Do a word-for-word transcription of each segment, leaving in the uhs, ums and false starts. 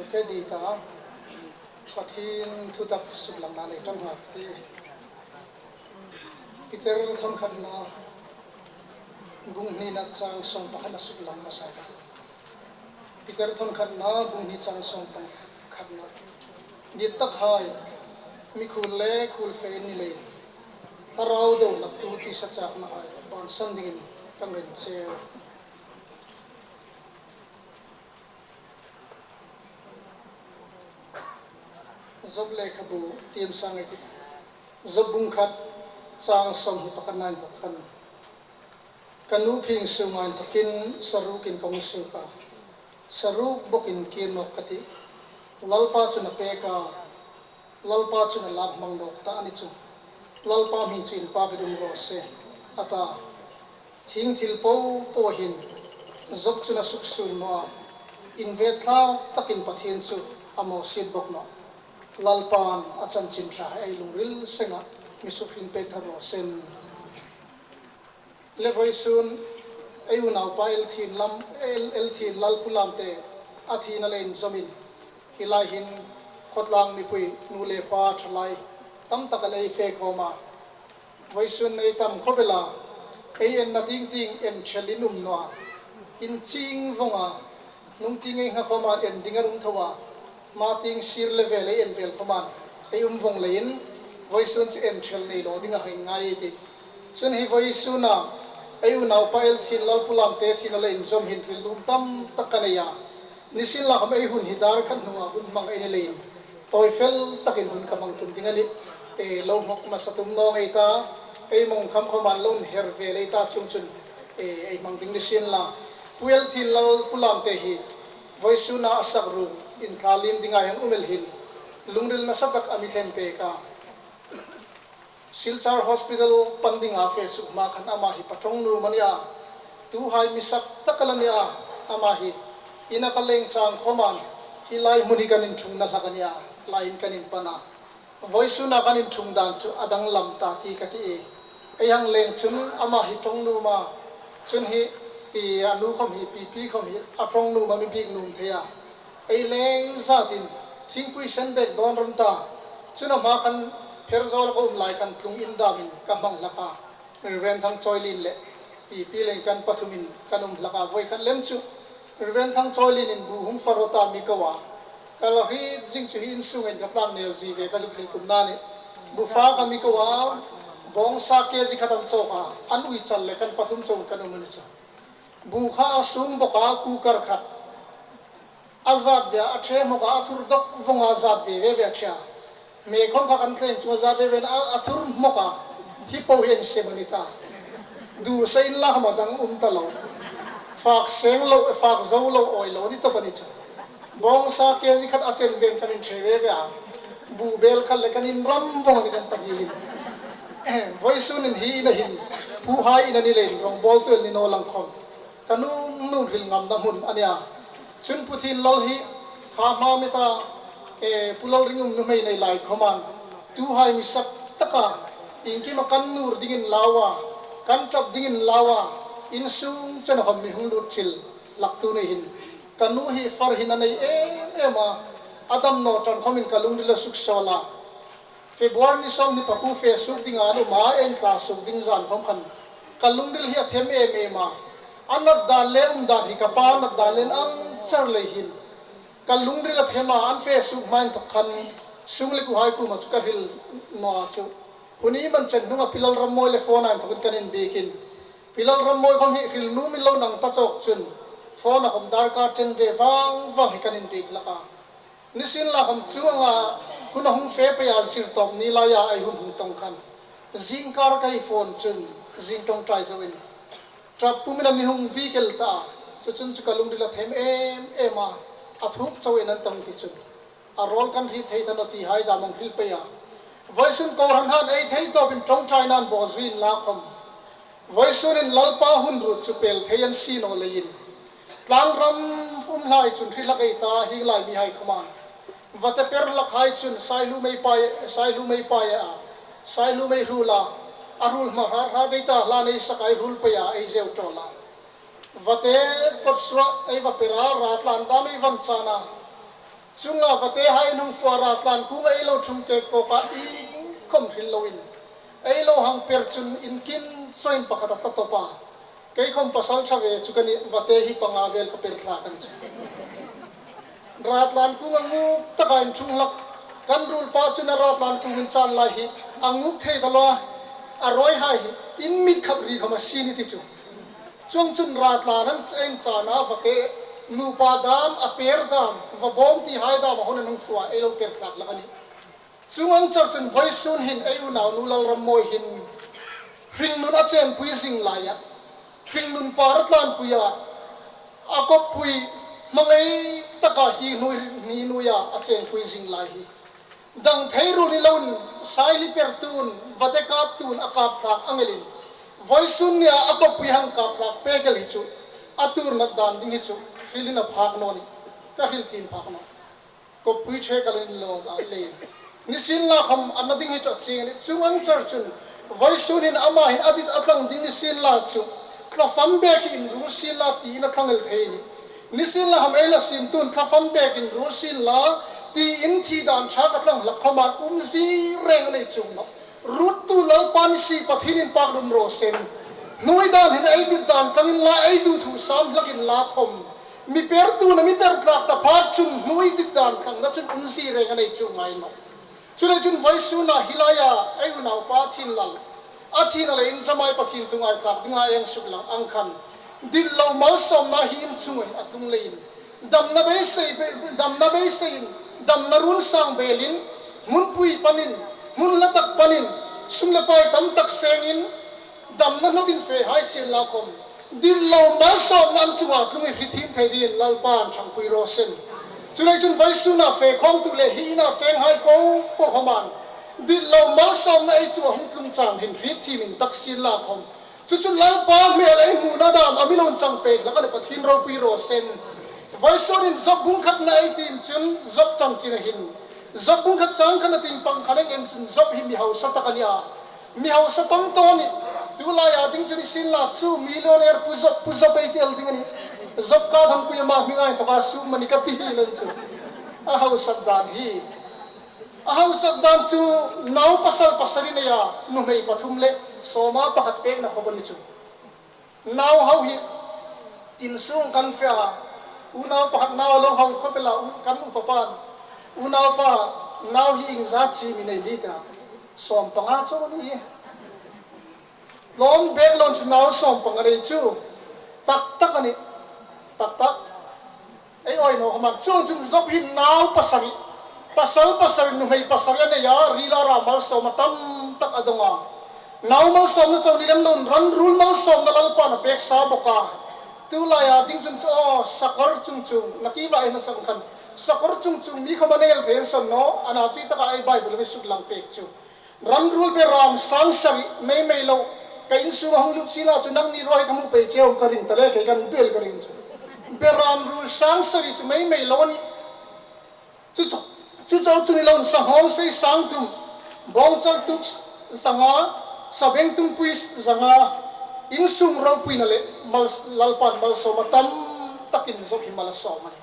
Fe di ta, Pathien thutak suklang na nei tang hak ti. Peter thawn khatna, bung hnina chang sawm pakhatna suklang hmasa ka. Peter thawn khatna, bung hni chang sawm pakhatna. Dittakhai, mi khuol le khuol fe ni lei, thlarau do laktu tisa chakna hai bansan dingin kan ring cheu. Job lekhabu tiem sang ei tih. Job bung khat chang sawmhni pakhatna inthawk khan, ka nu phing sunga inthawkin sarukin ka hung suok a, saruok bawkin kir nawk ka tih. Lalpa chun a pek a, Lalpa chun a lak hmang nawk ta a ni chu. Lalpa hming chu inpâkin um raw se, a ta. Hieng thil po po hin Job chun a suksuol naw a, inve thlak takin Pathien chu a mawsiet bawk nawh. Lalpan a chanchin ṭha ei lungril sengah mi sukhring pek thar raw se. Le vawisun ei unaupa Elthienlam, El, Elthienlal Pu Lamte a thina le inzawmin, hi lai hin khawtlang mipui nu le pa ṭhalai tam tak an ei fe khawm a. Vawisun ei tam khawp el a, ei enna tieng tieng en ṭhelin um naw a, inching vawng a, nung tieng ei ngha khawma en ding an um tho a, hma tieng sir le vel ei en vel khawma ei um vawng leiin, vawisun chu en ṭhel nei lo ding a hang ngai ei tih. Chun hi vawisuna ei unaupa Elthienlal Pu Lamte thina le inzawm hin hril nuom tam tak ka nei a. Nisienlakhawm ei hun hi dar khat hnunga hun hmang ei ni leiin, tawi fel takin hun ka hmang tum ding a nih. E, lo hmawk hmasa tum naw ei ta, ei mawng kham khawma lo inher ve lei ta chuongchun, e, ei hmang ding ni sien la. Pu Elthienlal Pu Lamte hi vawisuna a sak ruok inthlalim dinga hang um el hin, lungril nasa tak a mi thempek a. Silchar Hospital pan dinga fe suok hma khan ama hi paṭawng nuom a ni a. Tuhai mi sak tak a la ni a, ama hi. Ina ka leng chang khawma hi lai hmun hi kan inṭhungna hlak a ni a, laiin kan inpan a. Vawisuna kan inṭhung dan chu a danglam ta ti ka ti e. Ei hang leng chun ama hi ṭawng nuom a. Chun hi, hi a nu khawm hi, Pipi khawm hi a ṭawng nuom a, mi bik nuom thei a. Ei leng zatin thingpui sen bek dawn ram ta. Chun a hma khan Pherzawl ka um lai khan tlung indamin ka hmang hlak a. Reverend Thangchawilien le Pipi leng kan pathumin kan um hlak a, voi khat lem chu Reverend Thangchawilienin bu hung far rawh ta mi ko a. Ka la hriet zing chu hi insunga ka tlang nel zie ve ka zuk hril tumna a nih. Bu far ka mi ko a, bawngsa kg khat an chawk a, an ui chal le kan pathum chau kan um a ni chu. Bu kha a sung bawk a, cooker khat. A zat ve a, a ṭhe hmawk a, a thur dawk vawng a, zat ve ve ve a ṭhe a. Me khawm kha kan thleng chunga zat ve ve a, a thur hmawk a. Hi po hi an sem a ni ta. Du sa inla hama dang um ta lo. Fak seng lo, fak zo lo, awi lo ni tawp a ni chu. Bawngsa kg khat a chen veng kan inṭhe ve ve a. Bu bel khat le kan inram vawng a ni kan pahni hin. Vawisun hin hi ina hin, puhai ina ni leiin rawngbawltu el ni naw lang khawm, ka nuom nuom hril ngamna hmun a nia. Chun Pu Thienlal hi kha hma mita, e, Pu Lalringum nuhmei nei lai khawma, tuhai mi sak taka, iengkima kan nuor dingin lau a, kan ṭap dingin lau a, insung chena khawm mi hung lut chil laktu ni hin, ka nu hi far hin a nei em em a, a dam naw ṭan khawmin ka lungril a suksawl a. February ni sawmhni pakuo fe suok dinga an um a, ei intla suok ding zan khawm khan ka lungril hi a them em em a. A nat dan le um dan hi ka pa nat dan le an ang char lei hin ka lungril a them a, an fe suok hma inthawk khan sung le kuohai kuoma chu ka hril naw a chu. Hun hi man chen hnunga Pi Lalrammawi le phone-a inthawkin kan inbiekin, Pi Lalrammawi khawm hi hril nuom in lo nang ta chawk chun phone-a khawm darkar chen ve vang vang hi kan inbiek hlak a. Nisienlakhawm chu anga hun a hung fe pei a, zirtawp ni laia ei hun hung tawng khan, zingkar ka phone chun zing ṭawngṭai zoin ṭap pumin a mi hung biek el ta. Chu chun chu ka lungril a them em em a, a thuk chauin an tawng ti chun, a rawl kan hriet thei ta naw ti hai dam a hung hril pei a. Vawisun kohran han ei thei tawpin ṭawngṭaina an bawl zui inla khawm, vawisunin Lalpa hun ruot chu pel thei an si naw leiin, tlangram umhai chun hri hlak ei ta, hieng lai mihai khawma. Vate per hlak hai chun Saihlu mei pai, Saihlu mei pai a, Saihlu mei hrul a, a hrul hma hrat hrat ei ta, hla nei sak a, ei hrul pei a, ei zeu ṭawl a. Vate kawtsuoh ei va per a, ra tlan dam ei van chan a. Chuonga vate hai nung fua ra tlan kung ei lo thum kek kawka iengkhom hril loin ei lo hang per chun inkin chawin pakhat a tla tawp a. Kei khom pasal ṭha ve chu ka nih, vate hi panga vel ka per thlak a ni chu. Ra tlan kung a nguk taka inthung hlak. Kan ruolpa chun a ra tlan kung inchan lai hi a nguk thei ta lo a. A rawi hai hi in mit khap ri khom a si ni ti chu. Chuongchun ra tlan an ch-, inchan a vate nupa dam, a per dam, va bawm ti hai dam a hung a nung fua ei lo per thlak hlak a nih. Chuong ang char chun vawisun hin ei unaunu Lalrammawi hin hringnun a chenpui zing laia, hringnun par a tlanpui a, a kawppui hmangai taka hi hnuoi, hni hnuoia a chenpui zing lai hi. Dang thei ruol ni loin, saili pertu'n, vate kaptu'n a kap thlak ang elin, vawisun nia a kawppui hang kap thlak pek el hi chu, a tuor nat dan ding hi chu, hrilin a phak naw nih, ka hril thiem phak naw. Kawppui ṭhe ka lo inlawm a le. Nisienlakhom a na ding hi chu a chieng a nih. Chuong ang char chun, vawisun hin ama hin a dit a tlang ding nisienla chu, tla fam bek hi inruol sienla tiin a thlang el thei a nih. Nisienlakhom ei hla siemtu'n tla fam bek inruol sienla tiin thi dan ṭha ka tlang hlak khoma umzie reng a nei chuong nawh. Ruottu Lalpa ni si Pathien inpâk um raw se. Hnuoi dan hin ei dit dan tlang inla, ei dit thu sam hlak inla khom, mi pertu'n a mi per thlak ta pha chun hnuoi dit dan tlangna chun umzie reng a nei chuong ngai nawh. Chuleiin chun vawisuna hi laia ei unaupa Thienlal, a thina leiin zamai Pathien thu ngaithlak dinga ei suklang ang khan, dit lo malsawmna hi in chunga a tlung leiin, damna beisei, damna beiseiin, damna ruol sang belin, hmunpui panin, hmun hla tak panin, sum le pai tam tak sengin, damna hnatin fe hai sienla khom, dit lo malsawmna an chunga tlung hi hriet thiem thei dingin Lalpan ṭhangpui raw se. Chuleiin chun vawisuna fe khawmtu le hi ina cheng hai po po khoman, dit lo malsawmna ei chunga hung tlung chang hin hriet thiem intak sienla khom, chu chu Lalpa hmel ei hmuna dam a mi lo chang pek hlak a nih, Pathien ropui raw se. Vawisunin Job bung khatna ei tiem chun Job chanchin a hin, Job bung khat chang khatna tieng pang khan ei en chun Job hi mi hausa tak a nih a. Mi hausa tawng tawng a nih. Tu laia ding chun i sienla chu millionaire Pu Job, Pu Job ei ti el ding a nih. Job ka thang pui ama hminga inthoka sum mani ka ti hi lem chu. A hausa dan hi. A hausa dan chu nau pasal pasari nei a, nuhmei pathum le sawma pakhat pekna khawp a ni chu. Nau hau hi insung kan fe a, unau pakhat nau lo hau khawp el a, u-, kan upa pan, unaupa nau hi iengzat chi mi nei li ta, sawm panga chu a ni. Lawm bek lawm chu nau sawm panga nei chu, tak tak a nih, tak tak. Ei awi naw khawm a, chuongchun Job hin nau pasari, pasal pasari, nuhmei pasari a nei a, rila ra malsawmna tam tak a dong a. Nau malsawmna chau ni lem loin ran ruol malsawmna Lalpan a pek sa bok a. Tu laia ding chun chu, aw, sakawr chung chung, na ki vai na sang khan, sakawr chung chung mi khawm a nei el thei san naw, a na chu taka ei Bible mi suklang pek chu. Ran ruol beram sang sari mei mei lo, ka insunga hung lut sienla chu nangni ruok ka hmu pei cheu ka ring ta le, kei kan duel ka ring chu. Beram ruol sang sari chu mei mei lo a nih. Chu chu, chu chu chu ni loin sanghawngsei sang thum, bawngchal tuk zanga, sabengtung pui zanga, insung ropuina le mal, Lalpan malsawmna tam takin Job hi mal a sawm a nih.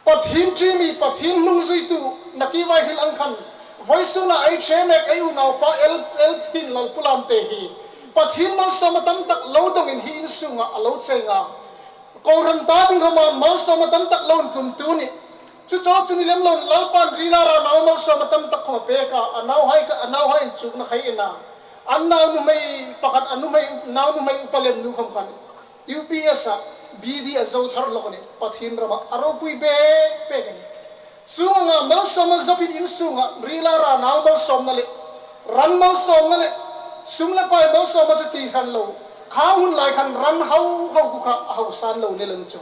Pathien ṭi mi, Pathien hnungzuitu, na ki vai hril ang khan, vawisuna ei ṭhe mek ei unaupa el, el Thienlal Pu Lamte hi Pathien malsawmna tam tak lo dongin hi insunga a lo cheng a. Kohran ta ding khawma malsawmna tam tak lo intlumtu a nih. Chu chu chu ni lem loin Lalpan rila ra nau malsawmna tam tak khawm a pek a, a nauhai kha, a nauhai inchukna khai en a. An nau nuhmei pakhat, a nuhmei, nau nuhmei upa lem nu khawm khan U P S a B D a zo thar lawk a nih, Pathien rama a ropui bek bek a nih. Chuong anga malsawmna Job-in insunga rila ra nau malsawmna le ran malsawmna le sum le pai malsawmna chu ti hran lo, khang hun lai khan ran hau hau ku kha a hausa an lo ni lem chu.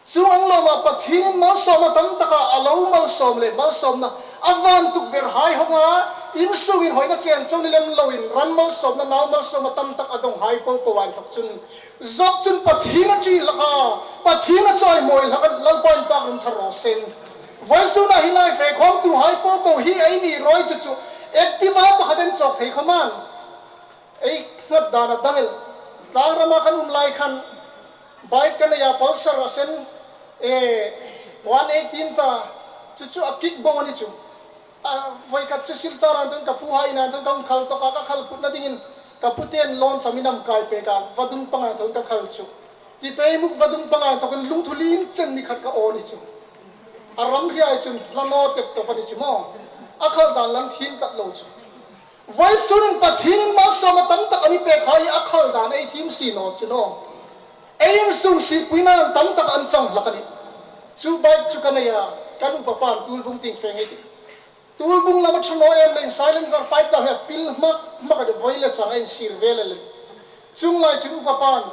Chuong ang lawma Pathienin malsawmna tam taka a lo malsawm le malsawmna a van tukverhai hawng a, insung inhawina chen chau ni lem loin ran malsawmna, nau malsawmna tam tak a donghai po po a inthawk chun Job chun Pathien a ṭi hlak a, Pathien a chawimawi hlak a, Lalpa inpâk rum thar raw se. Vawisuna hi lai fe khawmtuhai po po hi ei ni rawi chu chu, Activa pakhat ei chawk thei khawm a. Ei nghat dan a dang el. Tlangrama kan um lai khan bike kan nei a, Pulsar a sen, e, One eighteen ta, chu chu a kik bo ni chu. A, voi khat chu Silchar an tun ka pu hai nan tun ka hung khal tawk a, ka khal phutna dingin ka pu ten loan sum inam kai pek a, vadung panga tun ka khal chu. Ti pei muk vadung panga tawkin lungthulin chen ni khat ka aw ni chu. A ram hriai chun hla naw tek tawk a ni chu maw. A khal dan lan thim tat lo chu. Vawisun in Pathienin malsawmna tam tak a mi pek hai a khal dan ei thim si naw chu naw. Ei insung sipuina tam tak an chang hlak a nih. Chu bike chu ka nei a, kan upa pan Tulbung tieng fe ngei ti. Tulbung lam a ṭha naw em leiin silencer pipe ta hia pil hmak hmak a de voi le chang a insir ve le le. Chuong lai chun upa pan,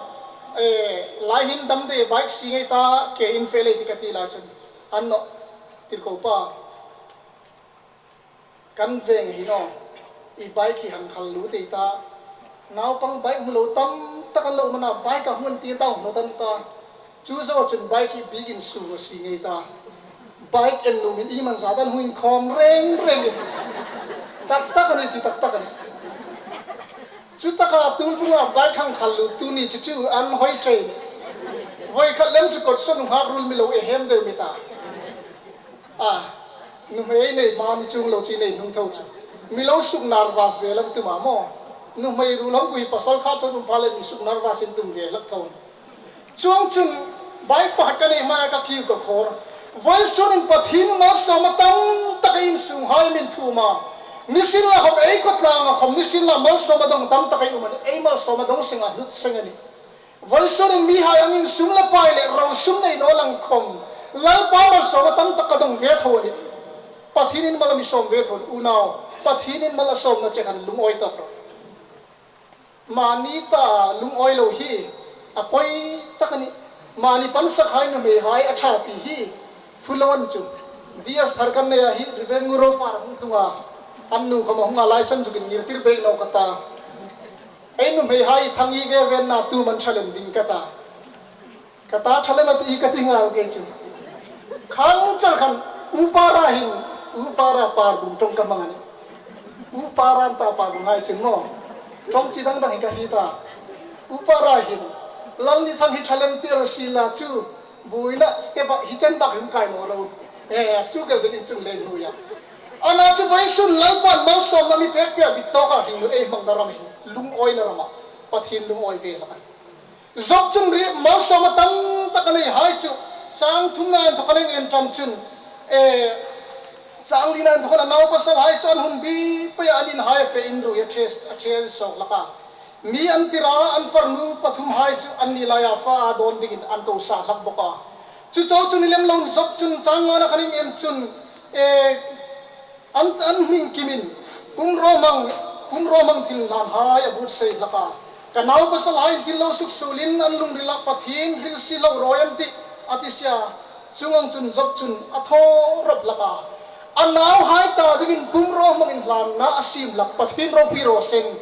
eh, lai hin dam de bike sie ngei ta ke in fe lei ti ka ti lai chun. An naw, tir ko pa. Kan veng hi naw, i bike hi hang khal lut ei ta. Naupang bike hmu lo tam tak an lo um a, bike a hmun ti ta hmu tan ta. Chu zo chun bike hi bik in su a sie ngei ta. Bike en nuom in i man za dan hung inkhawm reng reng. Tak tak a ni ti tak tak a ni. Chu taka Tulbunga bike hang khal lut tu ni chu chu an hoi train. Voi khat lem chu kot son hung hak rul mi lo e hem deu mi ta. A, nuhmei nei mani chuong lo chi nei hnung tho chu. Mi lo suk nervous ve lam tum a maw. Nuhmei ruol hang pui pasal kha chun um pha le mi suk nervous in tum ve hlak tho. Chuong chun bike pakhat ka nei hma ka kiu ka khawr. Vawisun in Pathien malsawmna tam tak ei insung hai min thum a. Nisienlakhawm ei kawtlang a khawm nisienla malsawmna dong tam tak ei um a nih. Ei malsawmna dong seng a hlut seng a nih. Vawisun in mihai angin sum le pai le ro sum nei naw lang khawm, Lalpa malsawmna tam tak ka dong ve tho a nih. Pathienin mal a mi sawm ve tho a nih, unau. Pathienin mal a sawmna che khan lungawi tak rawh. Mani ta lungawi lo hi a poi tak a nih. Mani pansak hai nuhmei hai a ṭha ti hi full on chu. D S thar kan nei a hi, Reverend Nguro pa hung tlung a. An nu khawm a hung a, license chu kin ngir tir bek naw ka ta. Ei nuhmei hai thang i ve ven na tu man ṭha lem ding ka ta. Ka ta ṭha lem a ti ka ti ngal kei chu. Khang char khan upa ra hin, upa ra par bung ṭawng ka hmang a nih. Upa ra ta par bung hai chun maw. Ṭawng chi dang dang hi ka hriet a. Upa ra hin, Lalnithang hi ṭha lem ti el si la chu. Buoina step a hi chen tak hin kai naw lo. Eh, su kel ding in chung le nuya. Ana chu vawisun Lalpan malsawmna mi pek pek bit tawka hring ei hmangna ram hi. Lungawina rama. Pathien lungawi ve hlak a nih. Job chun ri malsawmna tam tak a nei hai chu. Chang thumna inthawk a nei en ṭan chun. Eh, chang lina inthawk a nau pasal hai chu an hun bi pei a, an in hai fe inrui a ṭhe, a ṭhe sawk hlak a. Mi an tir a, an farnu pathum hai chu an ni laia fa a dawn dingin an ko sa hlak bawk a. Chu chau chu ni lem lo Job chun chang ngana khan in en chun, eh, an, an hming kimin, pumrawhmang, pumrawhmang thil hlan hai a buotsai hlak a. Ka nau pasal hai thil lo suksuolin an lungrila Pathien hril si lo rawi an tih, a ti sia. Chuong ang chun Job chun a thaw rawp hlak a. A nauhai ta dingin pumrawhmang inhlanna a siem hlak Pathien ropui raw seng.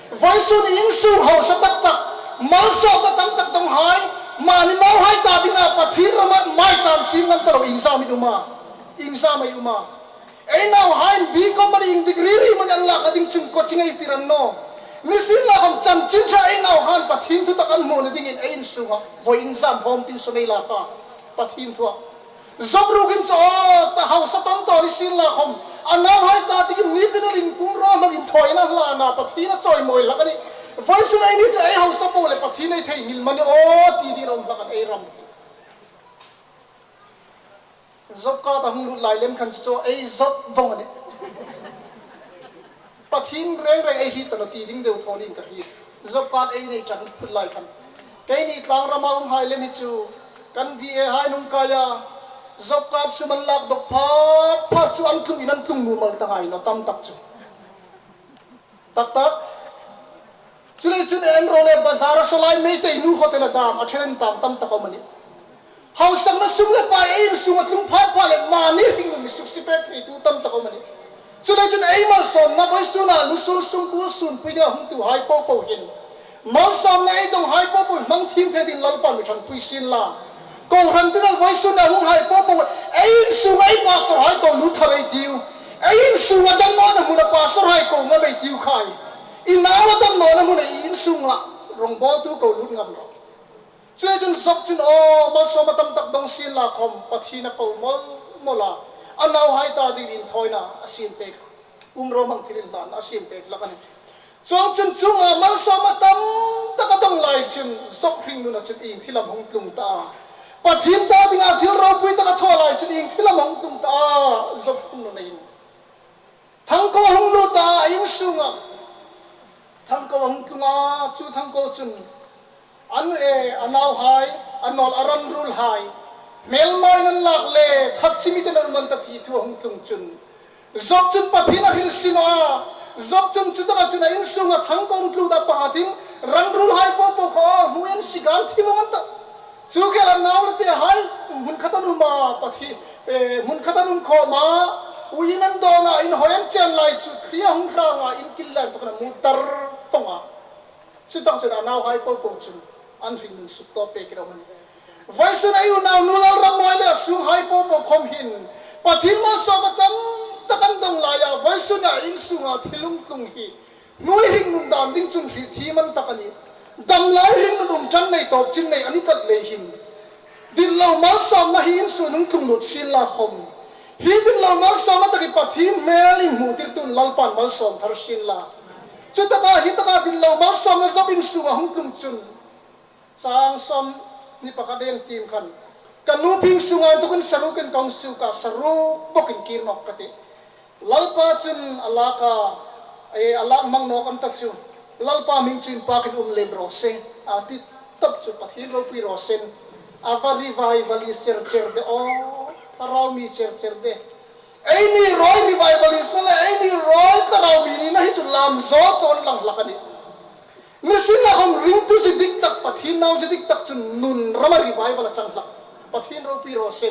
Vawisun insung hausa tak tak, malsawmna tam tak dong hai, mani nauhai ta dinga Pathien rama maicham siem ngam ta lo iengzam i um a. Iengzam i um a. Ei nauhaiin B Com mani in degree ri mani an lakna ding chun coaching ei tir a ni naw. Nisienlakhawm chanchin ṭha ei nauhaiin Pathien thu tak an hmuna dingin ei insunga voi iengzam hawm tin sawn ei lak a. Pathien thua. Job rukin chu, aw, ta hausa tam ta nisienlakhawm. A nauhai ta dingin ni tin alin pumrawhmang inthawina hlan a Pathien a chawimawi hlak a nih. Vawisun ei ni chu ei hausa po le Pathien ei theinghil mani aw ti dingin a um hlak a nih ei ram. Job card a hung lut lai lem khan chu ei Job vawng a nih. Pathien reng reng ei hriet ta naw ti ding deu thaw ding ka hriet. Job card ei nei ṭan phut lai khan. Keini tlang rama um hai lem hi chu kan V A hai an hung kai a. Job card sum an lak dawk phat phat chu an tlung in an tlung mumal ta ngai naw tam tak chu. Tak tak. Chuleiin chun en ro le bazar-a sawlai Meitei nu hotel-a dam a ṭhen tam tam tak a um a nih. Hausakna sum le pai ei insunga tlung phat phat le mani hringnun mi suksi pek theitu tam tak a um a nih. Chuleiin chun ei malsawmna vawisuna lusul sungkuo sunpui dinga hung tuhai po po hin malsawmna ei donghai po po hmang thiem thei dingin Lalpan mi ṭhangpui sien la. Kohran tina vawisuna hunghai po po, ei insunga ei pastor hai ko lut thar ei tiu. Ei insunga damnawna hmuna pastor hai ko ngam ei tiu khai. I nauhai damnawna hmuna i insunga rongbawltu ko lut ngam rawh. Chuleiin chun Job chun, aw, malsawm a tam tak dong sien la khawm, Pathien a ko mawl mawl a, a nauhai ta dingin inthawina a siem pek, um ro mang thil inhlan a siem pek hlak a nih. Chuongchun chu a malsawm a tam tak a dong lai chun Job hringnuna chun ieng thil am hung tlung ta a? Pathien ta dinga thil ropui tak a thaw lai chun ieng thil am hung tlung ta a? Job hringnuna hin thangko hung lut a, a in sunga thangko hung tlung a, chu thangko chun an, eh, a nauhai, a nawl a ran ruolhai hmelmain an lak le, that chimit an man ta ti thu hung tlung chun Job chun Pathien a hril si naw a. Job chun chutaka chun a in sunga thangko hung tluta pakhatin ran ruolhai po po kha hmu en si gan thi vong an ta. Chu khela nau le tehai hmun khat an um a, Pathien, eh, hmun khat an um khawm a, uiin an dawn a, inhawi an chen lai chu thli a hung hrang a, in kil lai tak an mu tar vong a. Chutaka chun a nauhai po po chun an hringnun suktawp pek a um a nih. Vawisun ei unau nu Lalrammawi le a sunghai po po khawm hin Pathien malsawm a tam tak an dong lai a, vawisun a in sunga thil hung tlung hi hnuoi hringnun dan ding chun hriet thiem an tak a nih. Dam lai hringnun um ṭan nei tawp chin nei a ni tlat lei hin, dit lo malsawmna hi in sunga hung tlung lut sien la khawm, hi dit lo malsawmna tak hi Pathien hmel inhmutirtuin Lalpan malsawm thar sien la. Chutaka hi taka dit lo malsawmna Job in sunga hung tlung chun, chang sawmhni pakhat en tiem khan, ka nu phing sunga inthawkin sarukin ka hung suok a, saruk bawkin kir nawk ka tih. Lalpa chun a lak a, eh, a lak mang nawk an ta chu, Lalpa hming chu inpakin um lem raw se, a ti tawp chu Pathien ropui raw se. A va revivalist cher cher de aw, thlarau mi cher cher de. Eini ruoi revivalist-na le eini ruoi thlarau mi nina hi chu lam zo chawng lang hlak a nih. Nisienlakhawm ringtu zie dik tak, Pathien nau zie dik tak chun nun rama revival a chang hlak. Pathien ropui raw se.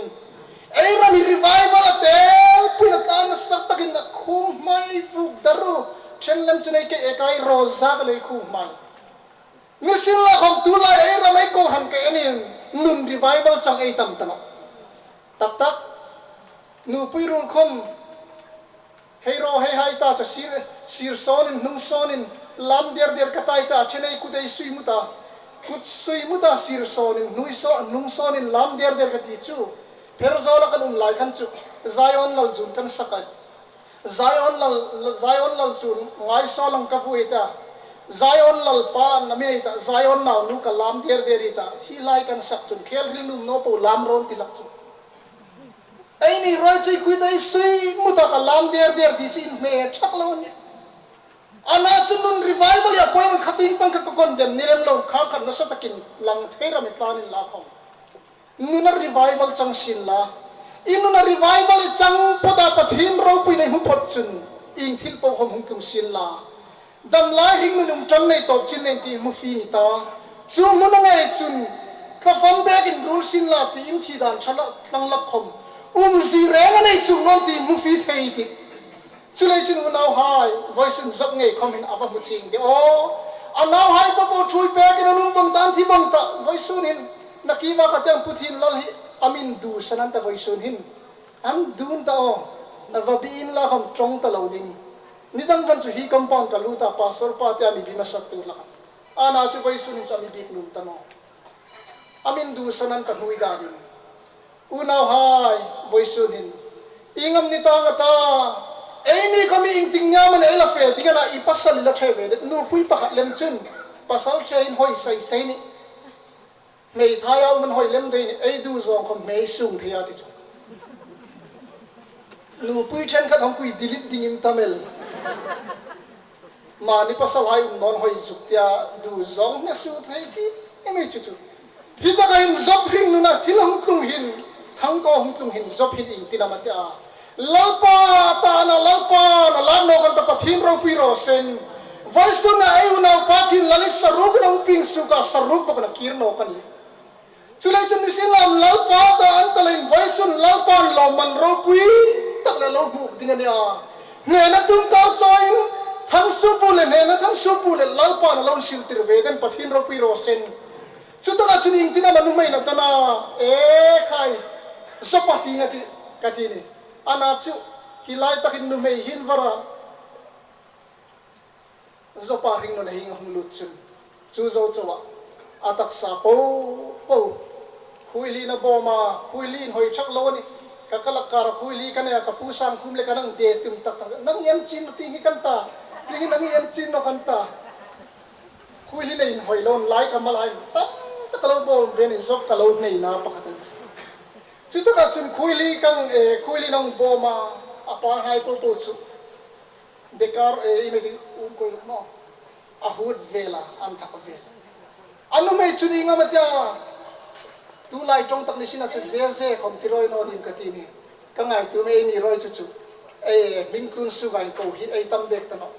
Ei ram hi revival a tel puin a tlan nasa takin a khung hmai vuk daru. Ṭhen lem chun ei ke ekai raw zak a lei khung hmai. Nisienlakhawm tulai ei ram ei kohran ke enin nun revival chang ei tam ta nawh. Tak tak, nupui ruol khawm, hei ro hei hai ta chu sir, sir sawnin, hnung sawnin, lam der der ka tai ta, ṭhen ei kut ei sui mu ta, kut sui mu ta, sir sawnin, hnui saw, hnung sawnin, lam der der ka ti chu, Pherzawl-a kan um lai khan chu, Zion Lal zun kan sak a. Zion Lal, Zion Lal zun ngai saw lang ka vui ta. Zion Lal pa na mi nei ta, Zion nau nu ka lam der der i ta. Hi lai kan sak chun, khel hril nuom naw po lam rawn ti hlak chu. Eini ruoi chu ei kut ei sui mu ta ka lam der der ti chu inhme ṭhak lo a nih. Ana chu nun revival-a poimaw khat in pang kha ka condemn ni lem lo, khang khan nasa takin lang thei ram i tlan inla khawm, nuna revival chang sien la. I nuna revival i chang phawta Pathien ropuina i hmu phawt chun ieng thil po khawm hung tlung sien la. Dam lai hringnun um ṭan nei tawp chin nei ti hmu fie ni ta. Chu hmuna ngei chun ka fam bekin ruol sien la ti in thi dan ṭha la tlang lak khawm, umzie reng a nei chuong naw ti hmu fie thei i tih. Chuleiin chun unauhai, vawisun Job ngei khawm hin a va hmu chieng de aw. A nauhai po po ṭhuoi pekin an um vong ta, an thi vong ta, vawisun hin. Nakie va ka tieng Pu Thien Lal hi a min dusan an ta vawisun hin. An dun ta aw. A va bi inla khawm ṭawng ta lo ding. Ni dang khan chu hi compound ka lut a, pastor pa te a mi bi masat tu hlak. Ana chu vawisun hin chu a mi biek nuom ta naw. A min dusan an ta hnuoi danin. Unauhai, vawisun hin, ieng am ni ta nga ta, eini khawm iengtin am a ni ei la fe ding a na, i pasal i la ṭhe ve de, nupui pakhat lem chun, pasal ṭhe inhawi sei sei ni. Hmeithai a um an hawi lem de ni, ei du zawng khawm hmei sung thei a ti chu. Nupui ṭhenkhat hawng kui dilit dingin tam el. Mani pasalhai um nawn hawi zuk tia, du zawng hme su thei ki, emi chu chu. Hi taka hin Job hringnuna thil hung tlung hin, thangko hung tlung hin Job hin iengtin am a ti a. Lalpa ta a na, Lalpa na lak nawk an ta, Pathien ropui raw se. Vawisuna ei unaupa Thien Lal hi saruk a hung pieng suok a, saruk bawk a kir nawk a nih. Chuleiin chun nisienlakhawm Lalpa ta an ta leiin vawisun Lalpan lawmman ropui tak le lo hmu ding a nih a. Hnena tum kau chawin Thangsupu le, hnena Thangsupu le Lalpan a lo insil tir ve den, Pathien ropui raw se. Chutaka chun iengtin am a nuhmei na tana, e khai, Joba ti nga ti, ka ti ni. Ana chu, hi lai takin nuhmei hin vara. Joba hringnuna hi a hung lut chun, chu zo chauha, a taksa po po. Khuoili na bawm a, khuoili inhawi chuong lo a nih. Ka kal kara khuoili ka nei a, ka pu Sangkhum le ka nang de tum tak tak. Nang en chin naw ti hi kan ta. Ti hi nang en chin naw kan ta. Khuoili nei inhawi lo, lai ka mal hai tam tak ka lo bawm ve ni, Job ka lo nei na pakhat a nih. Chu taka chun khuoili kan, eh, khuoili nang bawm a, a pa hai po po chu. Bekar, eh, i mi ti um koi lo maw. A hut vela, an thak vela. A nuhmei chun ieng am a tia. Tulai ṭawng tak ni sina chu ze ze khom ti rawi naw ding ka ti ni. Ka ngaituo mei ni rawi chu chu. Ei, min kun su gai ko hi ei tam bek ta naw.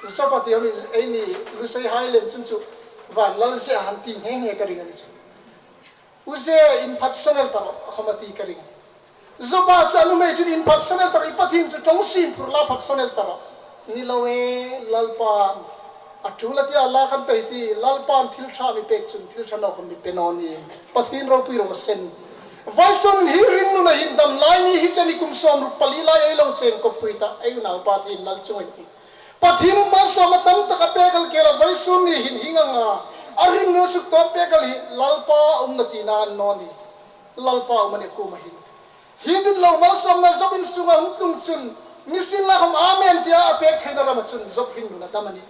Job a ti hom ei ni lusei hai lem chun chu. Van lal ze a han ti nghe nghe ka ring a ni chu. U ze, inphat sanel ta rawh, a khom a ti ka ring. Job a chu a nuhmei chun inphat sanel ta rawh, i Pathien chu ṭawng sin phur la phat sanel ta rawh. Ni lo e, Lalpan. A ṭul a tia la kan pe ti, Lalpan thil ṭha mi pek chun, thil ṭha naw khom mi pe naw ni. Pathien ropui raw se. Vawisun hi ringnuna hin dam lai ni hi cheni kum sawmruk pali lai ei lo cheng kop pui ta, ei unau Pathien lal chunga hin. Pathien in malsawmna tam tak a pek el kei a, vawisun ni hin hieng anga a ringnun suk tawp pek el hi Lalpa umna tina a ni naw ni. Lalpa um a ni kuoma hin. Hi dit lo malsawmna Job in sunga hung tlung chun, nisienlakhom amen tia a pek theina rama chun Job ringnun a dam a nih.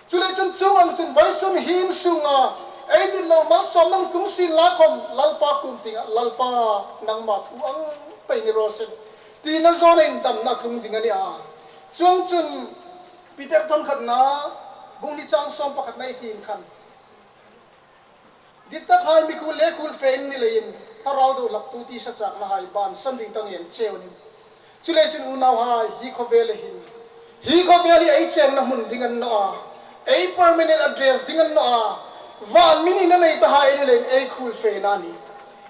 Chuleiin chun chuong ang chun vawisun hi in sunga ei dit lo malsawmna kum sienlakhom Lalpa kuom tienga, Lalpa, nangma thu ang pei ni raw se, tina zawna in damna tlung ding a nih a. Chuong chun Peter thawnkhatna bung hni chang sawm pakhatna ei tiem khan. Dittakhai, mi khuol le khuol fe in ni leiin, thlarau do hlaktu tisa chakna hai bansan ding ka ngen cheu a nih. Chuleiin chun unauhai, hi khawvel hin, hi khawvel hi ei chengna hmun ding a ni naw a, ei permanent address ding a ni naw a, van mi nina nei ta hai ei ni leiin ei khuol fena a nih.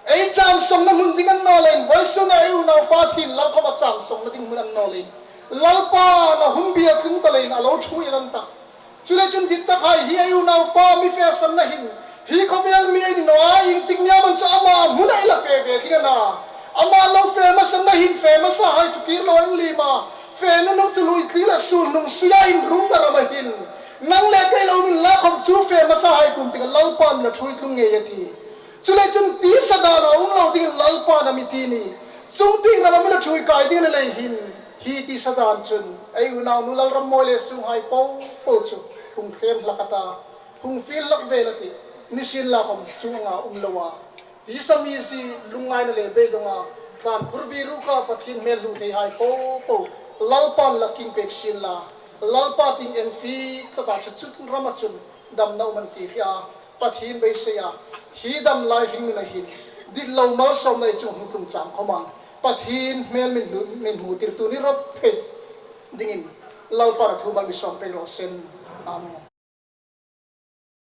Ei changsawngna hmun ding a ni naw leiin, vawisun ei unau Pathien lal khom a changsawngna ding hmun a ni naw leiin, Lalpan a hun bia tlung ta leiin a lo ṭhuoi a ni ta. Chuleiin chun dittakhai, hi ei unaupa mi fesanna hin, hi khawvel mi ei ni naw a, ieng tik ni am an chu ama hmuna ei la fe ve ding a na. Ama lo fe hmasanna hin fe hmasa hai chu kir lo an liem a. Fe nunung chu lui tli la sul nung suia inrumna rama hin, nang le kei lo min la khom chu fe hmasa hai kuom tienga Lalpan la ṭhuoi tlung ngei a tih. Chuleiin chun tisa dan a um lo dingin Lalpan a mi ti a nih. Chuong tieng rama mi la ṭhuoi kai ding a ni lei hin, hi tisa dan chun ei unau nu Lalrammawi le sunghai po po chu hung thlem hlak a ta, hung fiel hlak ve la tih, nisienlakhom chuong anga um lo a. Tisa mizie lungngaina le beidonga tlan khur bi ruka Pathien hmel hlu thei hai po po Lalpan la king pek sien la, Lalpa tieng en fie ka ta chu chu rama chun damna um an ti hria. Pathien beiseia, hi dam lai ringnuna hin, dit lo malsawmna ei chung hung tlung chang khoma, Pathien hmel min hmu, min hmu tirtu ni rawp thei dingin, Lalpan a thu mal mi sawm pei raw se. Amen.